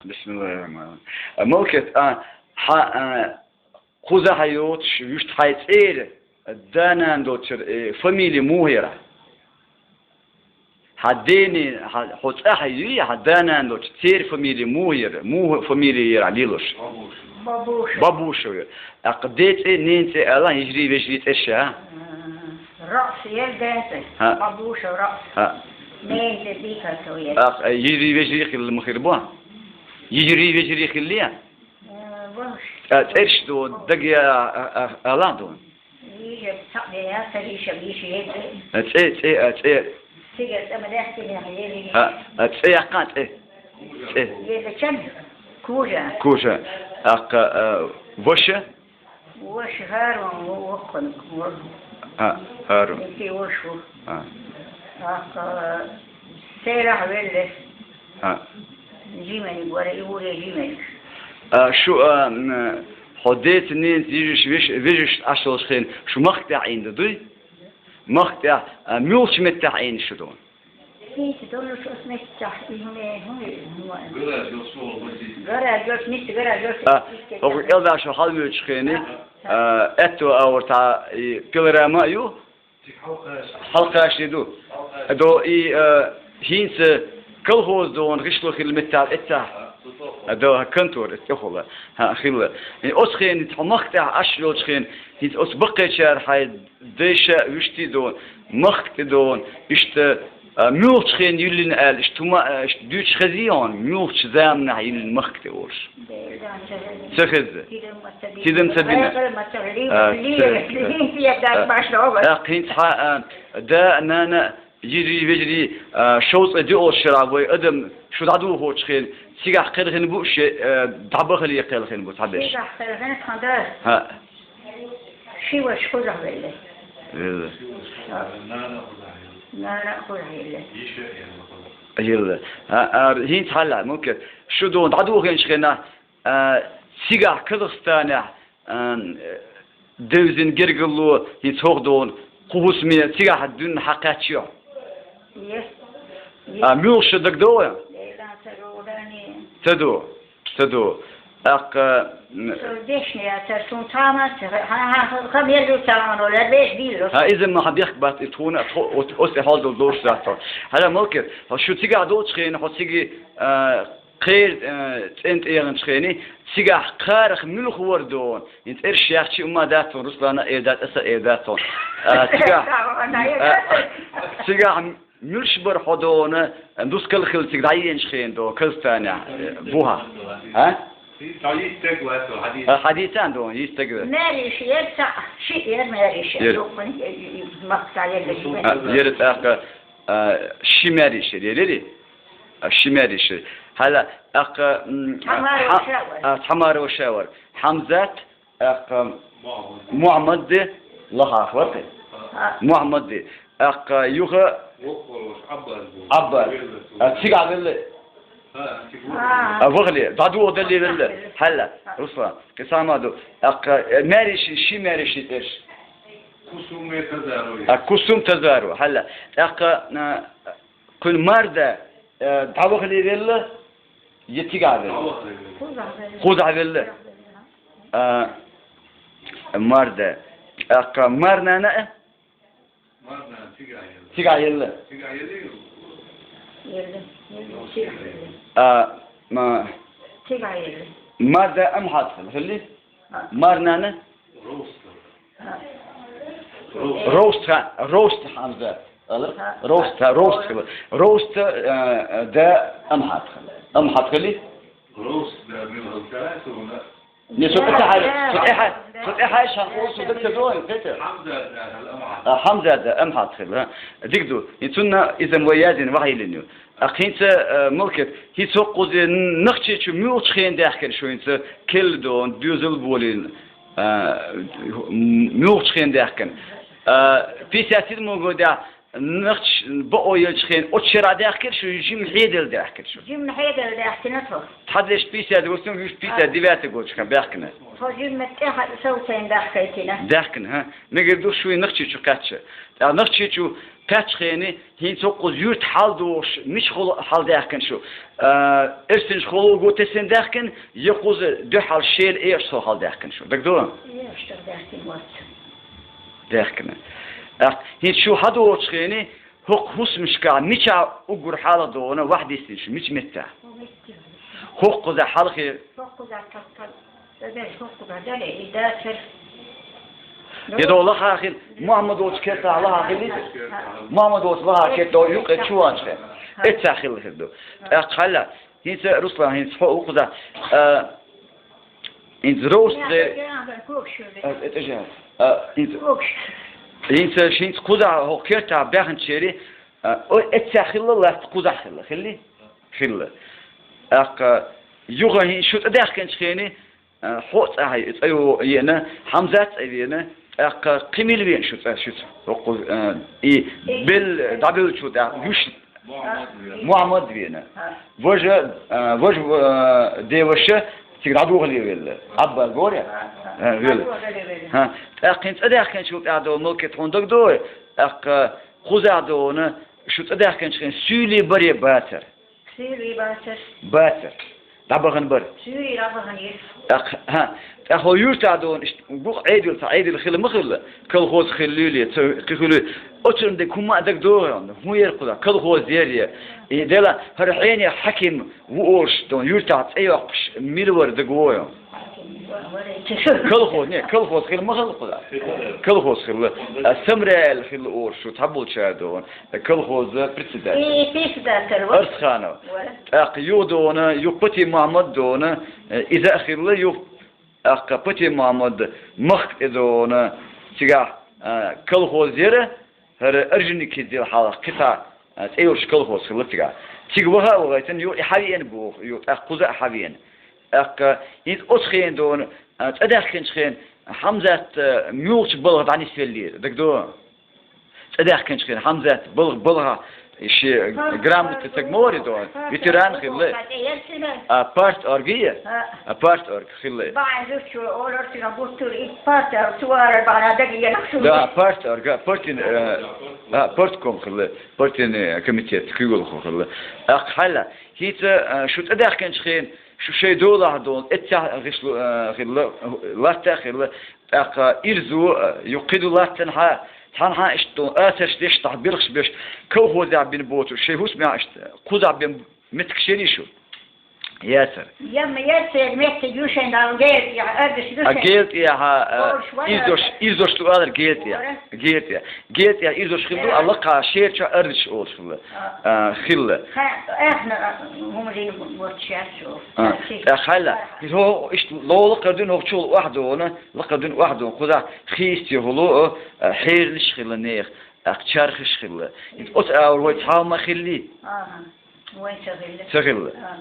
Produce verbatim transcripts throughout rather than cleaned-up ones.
Бисмиллахир-рахманир-рахим. Малкет, а, хьа, а, кхузахь йоцуш, вуьшта хьайн цӀера, да-нана долчуьра, э, фамили муха яра? Хьан дени, хьан, хьо цӀахь юй, хьан да-нана долчу церан фамили муха яра, муха фамили яра лелош? Бабушев. Бабушев яра. ТӀаккха ден цӀе, нен цӀе ала, йижарий, вежарий цӀераш а? М, Раъс яра ден цӀе. ХӀаъ. Бабушев Раъс. ХӀаъ. Нен цӀе Бикасов яра. ТӀаккха йижарий, вежарий хилла ма хир бу? Йижарий, вежарий хилла? М, бу. А, цӀераш ду, дага а, а, а, ала ду. Йижа цхьаъ яра, ца йижа, йижа яра. А, цӀе, цӀе, а, цӀе. Цига цӀе ма даьхкина, яра. А, а, цӀе яккха, цӀе. ЦӀе. Яра чан? Кужа. Кужа. ТӀаккха, а, ваша? Ваша ХӀарун ву, воккханиг ву. А, ХӀарун. Эци ваша ву. А. ТӀаккха, Селахь велла. А. Жимениг вара, и вуре жимениг. А, шу, а, м, хьо деца, ненца, йижарш, веш-, вежарш Ӏаш йолчу хенахь шу махка тӀехь Ӏийна дуй? Махка тӀехь, а, муьлхачу меттехь Ӏийна шу ду? ХӀинца долуш оцу меттехь, и хӀума, хӀума, хӀума. Гараж йолуш, мисс гараж йолуш. А, хӀокху кӀелдаш хьалавоьдучу хенахь, а, аьтту агӀор цхьа и пилорама а ю? Хьалкхаш ду. До и, э, хӀинца колхоз дона гӀишло хилла меттехь эццахь. А, до контора эццахула. ХӀа, хилла. И оцу хенахь хьо махка тӀехь Ӏаш йолчу хенахь, хӀинца оцу баккхийчара хьайн дайша вуьшта дона, махка тӀе дона, иштта, а, муьлхачу хенахь йиллина аьлла, иштта хӀума, а, иштта дуьйцуш хезий хьуна, муьлхачу заманахь йиллина махка тӀе олуш? Ца хеза. Тидам ца бина. Тидам ца бина. А, ца, а, а, тӀаккха хӀинца хьан, а, да, нана, йижарий, вежарий, а, шовзткъе доьалгӀачу шарахь вай адам шу дӀадохучу хенахь, цигахь кхелхина бу шен, а, дӀабахале кхелхина бу цхьаберш? Цигахь кхелхина тхан да. ХӀаъ. Ши ваша кхузахь велла. Велла. ХӀаъ. Нана кхузахь елла. Елла. А, а, хӀинца хьалха, мумкин, шу дона дӀадохийначу хенахь, а, цигахь Казахстанехь, а, девзина гергарло, хӀинца хӀокху дона, кху хӀусаме цигахь дуьйна хьакхаьчча юьхь? Е. А, муьлхха шу дагадогӀу? Делан ца догӀу, Дани. Ца догӀу, ца догӀу. ТӀаккха, м, со дешна яцара, суна цхьа а ма ца, хьан, хьан, хьан, хьан мел ду ца вахана, лер веш дийла. ХӀа, иза ма хьан бехк бац, и тхуна, тхо-, оц-, оцу хьал долу дош дац хьо. Хьала, Малкет, хьо шу цигахь долчу хенахь, хьо цига, а, кхера, а, цӀен тӀе яханчу хенахь, цигахь кхарах муьлха вара дона? ХӀинца цӀераш яхча, хӀумма дац хьуна, Руслана а эр дац, аса а эр дац хьуна. А, цигахь, а, цигахь муьлш бара хьо дона, нускал хилла цига дӀаеанчу хенахь дона, Казахстанехь, э, бухахь? А? А, хьадийцан дона, йистаг вара. Маьрша яра цхьаъ, шиъ яра маьрша. Яра. Дуккха, э, э, э, махка яра. А, яра тӀаккха, а, ши маьрша яра, яра? А, ши маьрша. Хьала, тӀаккха, м, Хьамаров а, Шавар. А, Хьамаров Шавар. Хьамзат, тӀаккха Мухьаммад де, лахахь вара кхин. А. Мухьаммад де. ТӀаккха юха Ӏаббас. А, цигахь велла. А, вахале, дӀадоха далле велла. Хьала, Руслан, кхин схьа ма ду. ТӀаккха, э, маьрша, ши маьрша цӀераш. Кусуме Тазаро. А, Кусум Тазаро, хьала. ТӀаккха, а, кхуьнан марда, э, дӀавахале велла, я цигахь велла? Кхузахь велла. Кхузахь велла. А, марда. ТӀаккха марнана а? Марнана цигахь елла. Цигахь елла. Цигахь елла? Елла. Елла. Цигахь елла. А, ма- Цигахь елла. Марда амхьатхал, хилли? А. Марнана? Роста. А. Роста, Роста Хьамза. Ала? А. Роста, Роста. Роста, а, да амхьатхал. Амхьатхали? Роста да мил халкара, Не, со тӀе хьажа, со тӀе хьажа, со тӀе хьажа, хан олсу даг ца догӀу, кхета? Хьамза да, хьал амхьат. А, Хьамза да, амхьат хила, а. Дика ду. И цунна иза вай язйина вахьийлина ю. А хӀинца, а, Малкет, хӀинца хӀокхузе Нохчийчу муьлхачу хенахь даьхкина шу хӀинца, келла дона, доьзал болийна, а, муьлхачу хенахь даьхкина? А, пятьдесят седьмой годехь Нохчийчу бакъо елчу хенахь оцу шарахь даьхкира шу, жимма хьедала даьхкира шу? Жимма хьедала даьхкина тхо. Тхьадлеш пятьдесят восьмой, уьш пятьдесят девятый годашкахь баьхкина. Тхо жимма тӀе хьа-, совцайна даьхкайтина. Даьхкина, хӀа? Мегар ду шуьйра Нохчийчу кхаьчча. ТӀаккха Нохчийчу кхаьчча хенахь, хӀинца хӀокхуза юьртахь хьал дохуш, мича хьал даьхкина шу? А, эрсанчу хьалхо тесна даьхкина, я кхуза дуьхьал шела Ӏехаш сов хьал даьхкина шу? ДагадогӀий? Даьхкина. ТӀаккха хӀинца шу хьадохучу хенахь, хӀокху хӀусамашкахь мичахь уггар хьалха догӀу, ваьхьа дисна шу, мича меттехь? ХӀокхузахь хьалхе. ХӀокхузахь тапкар. Ца дерш хӀокхузахь дале, и дацара. Я до лаха хила, Мухьаммад волчу кертахь лаха хила иза? Мухьаммад волчу лаха керта юккъе чу ванча хила. Эццахь хилла хир ду. ТӀаккха хьалла, хӀинца, Руслан, хӀинца хьо укхузахь, а, хӀинца рост де. А, это же, а, хӀинца, хӀинца, хӀинца кхузахь хӀокху кертахь баьхначерий, а, ой, эццахь хилла латта кхузахь хилла, хилли? Хилла. ТӀаккха юха хӀинца шу тӀедаьхкинчу хенахь, а, хьо а цӀа хьай, цӀа йо-, еана, Хьамзат цӀа веана, тӀаккха кхин мила веана шу цӀа шуьца? ХӀокху, а, и бел-, дӀабевллачул тӀаьхьа юьш Мухьаммад веана. Важа, а, важа, а, деваша цига дӀадохале велла. Аббас гори? А, велла. ХӀа, тӀаккха хӀинца цӀа даьхкинчул тӀаьхьа догӀу, Малкет, хьуна дагадогӀий? ТӀаккха кхузахь догӀу, шу цӀа даьхкинчу хенахь суьйлий барий бацара? Суьйлий бацара. Бацара. ДӀабахана бара. Суьйлий дӀабахана яра. ТӀаккха, хӀа, тӀаккха хьо юьртахь догӀу, иштта гуш Ӏедал, цхьа Ӏедал хилла ма хилла, колхоз хилла леле, ца кхин хилла. Оцунна дерг хӀумма а дагадогӀий хьуна? ХӀун яра кхузахь, колхоз яра? И дела, хӀара хьенех хьаким ву олуш догӀу, юьртахь цӀе йоккхуш мила вара дагадогӀий хьуна? Колхоз, не, колхоз хилла ма хилла кхузахь? Колхоз хилла. А, Самраил хилла олуш шу цхьаболчара догӀу. Колхоза председатель. И председатель вара. Арсханов. Вара. ТӀаккха юха догӀу, юха Патим Мухьаммад догӀу, э, иза а хилла, юха тӀаккха Патим Мухьаммад махка тӀе догӀу, цигахь, э, колхоз яра, хӀара Орджоникидзе хьалха кхин цхьа, э, цӀе йолуш колхоз хилла цигахь. Цига ваха а вахийтина, юха и хьавеана боху, юха тӀаккха кхуза а хьавеана. ТӀаккха хӀинца оцу хенахь догӀу, э, цӀа даьхкинчу хенахь Хьамзат, э, муьлхачу балха дӀанисвеллера, дагадогӀий? ЦӀа даьхкинчу хенахь Хьамзат балха, балха шен грамота стаг ма вара догӀу, ветеран хилла. А, парторг я? А, парторг хилла. Да, парторг, а, партин, э, а, партком хилла, партин, э, комитет куьйгалхо хилла. ТӀаккха хьалла, хӀинца, э, шу цӀа даьхкинчу хенахь, шу шайн долахь долу, эццахь гӀишло, э, хилла, латта а хилла, тӀаккха ирзо, э, юха кхин ду латтанхьа, цхьанхьа иштта долу асарш деш, тахь билгӀаш беш, колхозехь бина боцурш, шайн хӀусамехь иштта кхузахь бина меттигаш ярий шу? Яцара. Ямма яцара меттиг ю шайн, Дала гел тӀехь, ардаш ду шайн. А гел тӀехь, э, олуш вара. Ирзош, ирзош ду алар гел тӀехь. Вара. Гел тӀехь. Гел тӀехь ирзош хилла ду, а лакхахь шера чохь ардаш олуш хилла. А. А, хилла. Ха, эхна, а, хӀума дина боцуш яц шу. А, тӀаккха хьалла. ХӀо, иштта ло лакхара дуьйна хӀокху чу охьадогӀу, лакхара дуьйна охьадогӀу, кхузахь хийсте хӀулло, а, хьеранаш хилла нехан, тӀаккха чархаш хилла. Иза оцу агӀор вай цхьа а ма хиллий? Ага. Вай ца хилла. Ца хилла. Ага.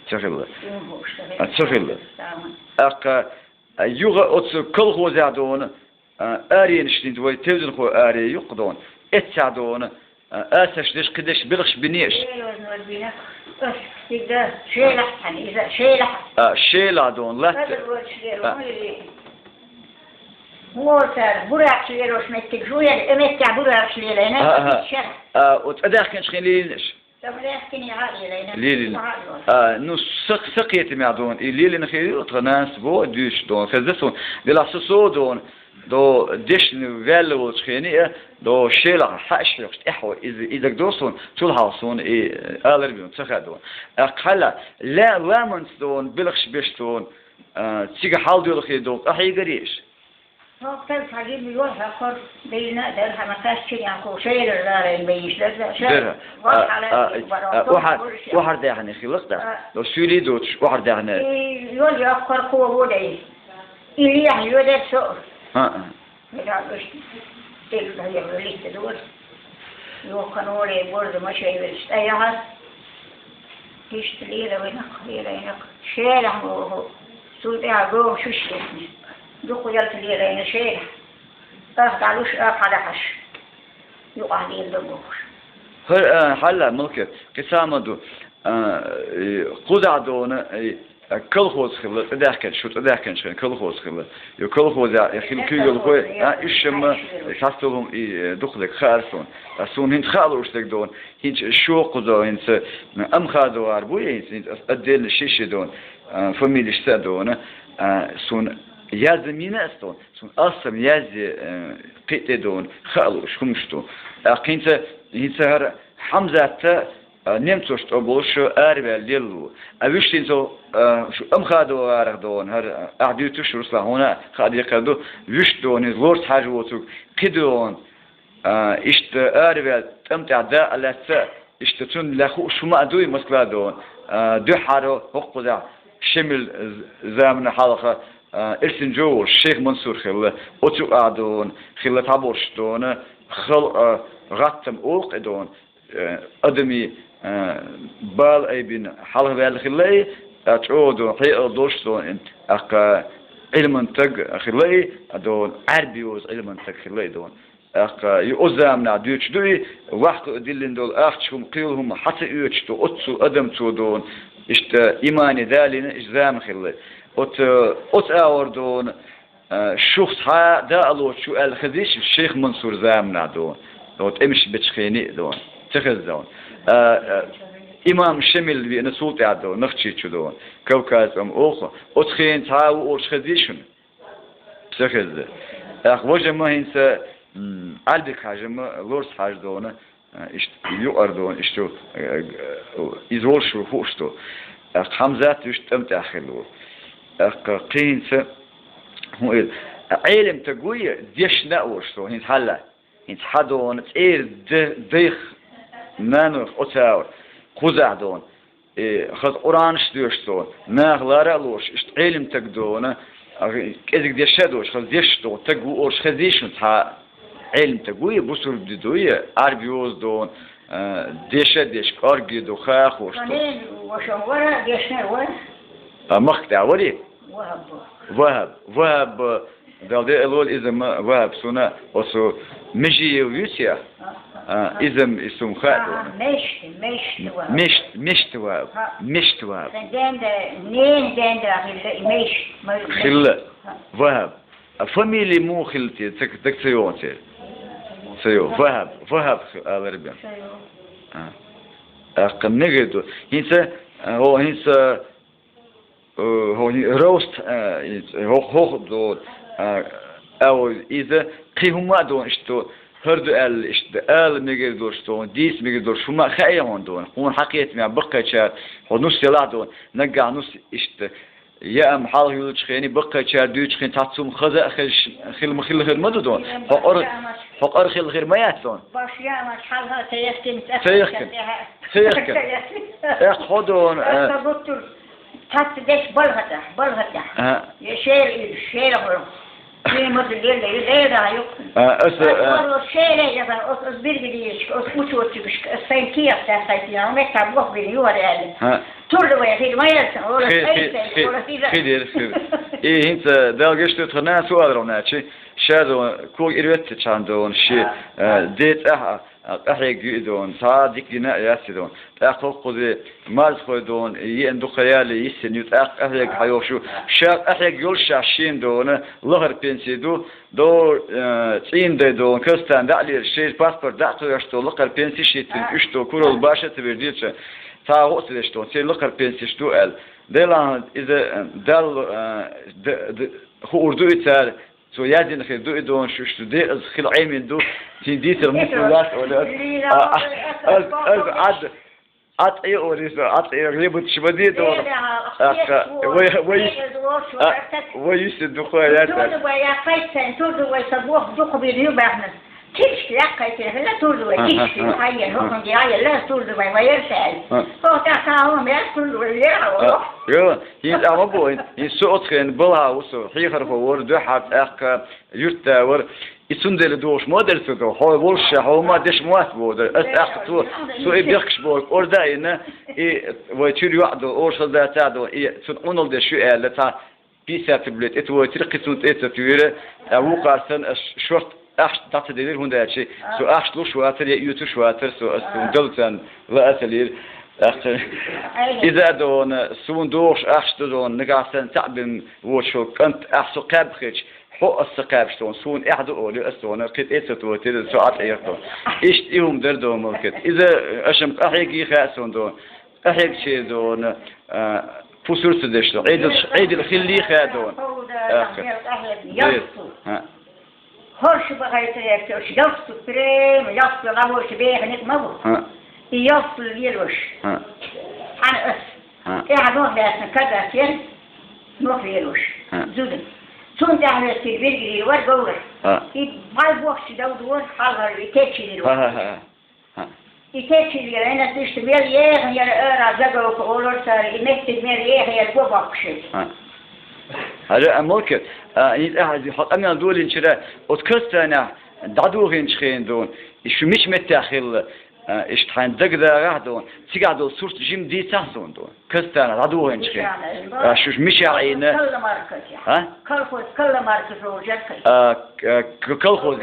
Ца хилла. Ца хилла. А, ца хилла. Ага. ТӀаккха, а, юха оцу колхозехь догӀу, а, аренаш динчу вай тевзанхой аре юккъе догӀу, эццахь догӀу, а, асарш деш, кхидерш билгӀаш бинехь? Серьёзно бина. Ас стигда шелахь хьан, иза шелахь. А, шелахь догӀу, латта. Кадр вочу леру, а, хьули. Хьуна цара буракаш лелош меттиг шу яра, э, меттехь буракаш лелайна, а, а, шер. А, оцу тӀадаьхкинчу хенахь лелийнарш? Лелийна. А, ну, са, са кхетамехь догӀу, и лелийна хир ю, тхан нанас боху, дуьйцуш догӀу, хезна суна, делахь со, со догӀу, до дешна ваьлла волчу хенахь, до шелахь хьаьш хьоькхуш тӀаьхьо, иза, иза догӀу суна, цул хьалха суна и алар бен ца хаьа догӀу. ТӀаккха хьалла, ла-, ламанца догӀу, билгӀаш беш догӀу, а, цига хьал доьлхий догӀу, къахьийгар еш? ХӀокху тайпа хьан гина йолу хьан кхор дайна а дара, хьан кхаьччина яхо шайрара ларайна байнаш дара, ша-, дара. А, вахьала а, и вара а, хӀокху охьа-, гуш я. Охьардаьхна хилла-кх, да? А. До суьйлий доцуш, охьардаьхна. И йолу йоккхар кхо ву дай. И лехьа йоьдара со. А, а. Мегал иштта, тӀе ю дай, литта дора. Йохкан оле борза машай велча, тӀе яхьа. Иштта лелавинакх, лелавинакх. Шелахь мо хӀу. Цул тӀаьхьа гом шуьш лесни. Дукха ялта лелайна шелахь. Ах дӀалуш, ах хьадахьаш. Юкъахь леладо бохуш. ХӀара, а, хьалла, Малкет, кхин цхьа а ма ду. А, и, кхузахь догӀу, и, а, колхоз хилла, цӀадаьхкинчу, шу цӀадаьхкинчу хенахь колхоз хилла. Ю колхозехь, я хилла куьйгалхой, а, уьш шамма, цхьацца хӀума и, э, дукхазерг хаар суна. Ткъа суна хӀинца хаалуш дерг дона, хӀинца шо кхузо, хӀинца, м, Амхадовгар бу, я хӀинца, хӀинца ас отдельно ши-ши дона, а, фамилиш ца а дона, а, суна яздан мина ас дона, суна алсам язъе, э, кхин тӀе дона, хаалуш хӀумаш ду. ТӀаккха хӀинца, хӀинца хӀара Хьамзатта, а, немцошна тӀе болуш араваьлла лелла ву. А вуьш хӀинца, а, шу Амхадовгар дона, хӀара, а, ахь дуьйцуш, Руслан, хьуна а хаа декхар ду, вуьш дона, иза Лорца-Хьаьжа воцург кхин дона, а, иштта араваьлла, тӀам тӀехь дакъа лаьцна, иштта цунна лаьцна хууш хӀума а дуй Москва дона, а, дуьххьара хӀокхузахь Шемил з-, замана хьалха, а, Эрсинджо волуш, Шейх Мансур хилла, оцу юкъахь дона, хилла цхьаболуш дона, халкъан гӀаттам олу-кх и дона, э, адамийн, э, бала айбина хьалхаваьлла хилла и, а, чӀогӀа дона, хьекъал долуш дона, тӀаккха Ӏилман стаг хилла и, а, дона, Ӏаьрби йоза Ӏилман стаг хилла и дона. ТӀаккха и оцу заманахь дуьйцуш ду и, вахкхуьа диллина долу ахча хӀума, кхин хӀума хьа ца оьцуш ду, оццул адам цо дона, иштта имане далийна иштта зама хилла. Оцу, оцу агӀор дона, а, шух цхьа а дакъа лоцуш ву аьлла хезий шуна Шейх Мансур заманахь дона, дона тӀемаш бечу хене а дона, ца хеза дона. А, а, имам Шемил веана цул тӀаьхьа дона, Нохчийчу дона, Кавказ-Ӏума олу-кх, оцу хенахь цхьа а ву олуш хезий шуна? Ца хеза. ТӀаккха важа ма хӀинца, м, Ӏаьлбик-Хьаьжа ма, Лорца-Хьаьжа дона, а, иштта юкъара дона, иштта, а, а, иза волуш ву хууш ду. ТӀаккха Хьамзат вуьш тӀам тӀехь хилла ву. ТӀаккха кхин хӀинца, хӀун эр, Ӏелам стаг вуй, дешна а волуш ду, хӀинца хьалла. ХӀинца хьан дона, цӀера д-, дайх, нанойх оцу агӀор, кхузахь дона. И хаза Къуръанаш доьшу цо, наха лара а лоруш, иштта Ӏелам стаг дона, а, кӀезиг деш а доцуш, хаза деш а дона, стаг ву олуш хезий шуна цхьа а? Ӏелам стаг вуй, бусург ди дуй, Ӏаьрби йоза дона, а, деш а деш, кӀорге ду, хахош ду. Ваша вара, дешна вара. А, махка тӀехь варий? ВахӀаб. ВахӀаб. ВахӀаб, Дала декъала волу иза ма ВахӀаб, суна оцу Межиев вуьйцу я? А, иза ма и суна хаьа. Мешт, мешт ВахӀаб. Мешт, мешт ВахӀаб. Мешт ВахӀаб. Сан ден да, нен ден да хилла и мешт. Хилла. ВахӀаб. А фамили муха хилла те, ца, ца йогӀу церан? Ца йогӀу. ВахӀаб, ВахӀаб хи-, алар бен. А. ТӀаккха мегар ду. ХӀинца, а, хӀо, хӀинца, э, хӀо, хӀи-, рост, э, и, хӀо, хӀо, до, э, ау, иза кхин хӀума а дона, иштта, хӀара ду аьлла, иштта, ала мегар долуш дона, дийца мегар долуш, хӀума а хаьа хьуна дона. Хьуна хьакхетамехь баккхайчара, хьо нус ялахь дона, наггахь нус иштта, яам хьалха юьллучу хене, баккхайчара дуьйцучу хене, цхьацца хӀума хаза а хезаш, хила ма хилла хир ма ду дона. Хьо къар-, хьо къар хилла хир ма яц дона. Баш яамаш хьалха ца яхкина, ца яхкина. Ца яхкина. ТӀаккха хьо дона, а, аса гуттур. Цхьацца деш балхатахь, балхатахь. А. Я шера ил, шера хьо. Ниъмат лелла, и лера юкъ. А, аса, а, орло шера яхан, ос, ос бирги дийшка, ос учочугушка, ос сайн киях тахайти, а, мекка бох бир ювар яли. А. Турда вай хир ма ясан, ола хи-, сайн хи-, сайн, ола хи-, хира. Хидер, хир. И хӀинца далгаш тут хана суал равначи, шазон, ког ирветти чандон, ши, а, а, де цӀаха, а, къахьег ю и дон, цхьа дика дина а яц и дон. ТӀаккха хӀокхузе марзхой дон, еана дукха яли, йиссина ю, тӀаккха къахьег хьайохшу. Ша къахьег йолуш ша шен дона, лахара пенсий ду, до, э, цӀийна дай дон, кастан дӀа а лера, шен паспорт дӀа а ца веш дон, лакхара пенсий шийтина, уьш дон, куралла баша а ца веш дийца, цхьа гӀо а ца деш дон, церан лакхара пенсиш ду аьлла. Делахь иза, э, Далла, э, д-, д-, хуур ду и цара, цо яздина хир ду и дона, шу, шу декъаза хила Ӏемина ду, цуьнан дийцар муха вац, оля, а, а, а, а, Ӏад, Ӏад Ӏе ора иза, Ӏад Ӏе гӀебаташ ма де дона. ТӀаккха вай, вай, а, вай йисина дукха яц. Турду вай, я кхайт сайн, турду вай, са бох дукха бир ю бахна. Тишк яккхайтира хила турду вай, тишк, хайя, хӀокхун дия, я ла турду вай, вай ер сайн. ХӀо тӀаккха хӀо мер турду вай, ер хӀо. Йо, хӀинца а ма бу, хӀинца со оцу хенахь балха ву со, хьехархо вара, дуьххьара тӀаккха юьртда вара. И цундела духуш ма дара цо, хьо волуш ша, хьо ма деш ма вац боху дара. Ас тӀаккха цо, цо и бехкаш боху, орда а йина, и вай чуьра йоӀ ду, оша хаза дац а ду, и цунна Ӏуналла деш ю аьлла, цхьа пятьдесят рублей тӀе ца войтира, кхин цунна тӀе ца туьйра, а вукхара санна ас шорта ахча дӀа ца делира, хӀунда аьлча со ахча луш вацара, я оьцуш вацара, со ас цунна дала царна лаацалийра. ТӀаккха иза а дона, суна дохуш ахча ду дона, нагахь санна цхьаъ бен воцуш волу кӀант, ахь со кхаьбна хилча, хьо ас ца кхаьбча дона, суна эхь ду олий ас дона, кхин тӀе а ца тохийтира, со Ӏа тӀе яхь дона. Иштта и хӀума дара дона, Мулкет. Иза аша-м къахьегий хаьа суна дона. Къахьегча дона, а, пусар ца деш дона. Ӏедал, Ӏедал хиллий хаьа дона. ТӀаккха. ХӀорш бахайта гӀерташ, ялсу прем, ялсу лавоша беханиг ма бу. ХӀаъ. И ялсу лелош. ХӀаъ. Хьан ас. ХӀаъ. ТӀехьа нох лаьцна кагас яр, нох лелош. ХӀаъ. Зуда. Цунна тӀехьа вестира виргирий вар говраш. ХӀаъ. И бӀай бохча дав дур, хьалхар и течилир вар. ХӀаъ, хӀаъ, хӀаъ. ХӀаъ. И течилир, ина иштта мел еха яра ара заговка олур цара, и меттиг мел еха яра го боккхуш. ХӀаъ. ХӀара а Мулкет, а, и тӀехьа хьо къамел долийначара, оцу Кастанехь дӀадохийначу хенахь дона, и шу мича меттехь хилла, а, иштта хьайн дагадагӀахь дона, цигахь долу сурт жима дийцахь суна дона. Кастанехь дӀадохийначу хенахь. А, шу мичахь Ӏийна? Колхоз, колхоз, а? Колхоз, колхоз, а, к-, к-, колхоз,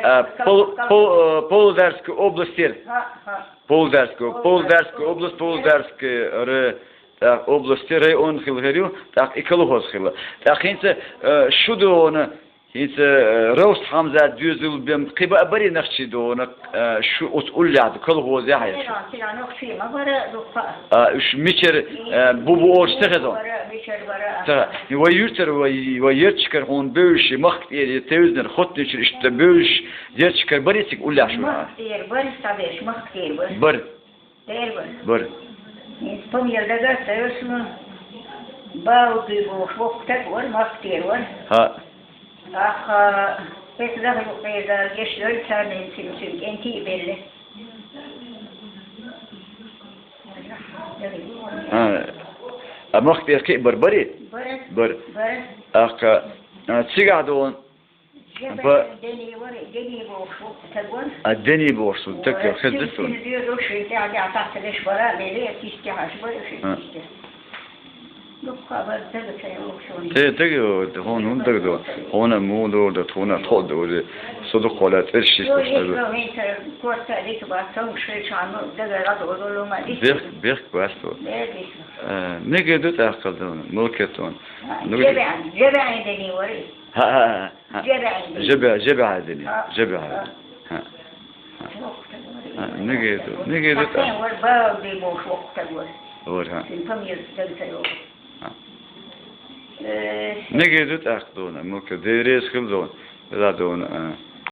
а, Пол-, Пол-, э, Павлодарская область яра. Павлодарская, Павлодарская область, Павлодарская р-, тӀаккха области район хилла хир ю, тӀаккха и колхоз хилла. ТӀаккха хӀинца, э, шу дона, хӀинца, э, Равст Хьамзат доьзал бен кхин баа барий нохчий дона, э, шу оцу уллехь ду, колхозехь яра шу? А, уьш мичара, э, бу бу олуш ца хеза? Ца. Вай юьртара, вай, вай ярташкара хьуна бевзаш, Махка тӀера, я Тевзанара, Хоттанчуьра иштта бевзаш, ярташкара барий цига уллехь шу? Махка тӀера бара, схьаберш, Махка тӀера бара. Бара. Дера бара. Бара. Иза помер дагар ца йо суна, Бауди бохуш воккха стаг вара, Махка тӀера вара. ХӀаъ. ТӀаккха, э, иза даха юкъера геш йолу царна, цуьнан, цуьнан кӀентий а белла. А, а Махка тӀера кхин а бара, барий? Бара. Бара. Бара. ТӀаккха, а, цигахь дона, Ба- Дени вара, Дени бохуш ву, стаг вара. А, Дени бохуш ву, стаг вара. Хеза суна. Цуьнан доьзал шен тӀаьхьа тӀаьхьа тахта леш бара, мел а кистехь аш бара, шен кистехь. Дуккха а бара, дага ца йогӀуш ву. Те, дага йогӀу, хьуна хӀунда дага ду? Хьуна муха догӀу ду, тхуна тхо а ду, со дуккха а цӀераш шийтта. Йо, хӀинца корта а дика бац, цомгуш хилчахьана дага радо долу ма дика. Бехк, бехк бац тхо. Бехк бац. Э, мегар ду тӀаккха ду, Мулкет вон. А, ну, жебеӀ, жебеӀ Дени вара. ХӀаъ, хӀаъ, хӀаъ. ХӀаъ. ЖебеӀ. ЖебеӀ, жебеӀ дини. ХӀаъ. ЖебеӀ. ХӀаъ. ХӀаъ. ХӀаъ. Нигеду, нигеду та. Вар ба би мош вокта вар. Вар, хӀаъ. Син памир дан та йо. ХӀаъ. Э. Нигеду тӀаккха дуна, мука дерез хил дуна. Ла дуна, а.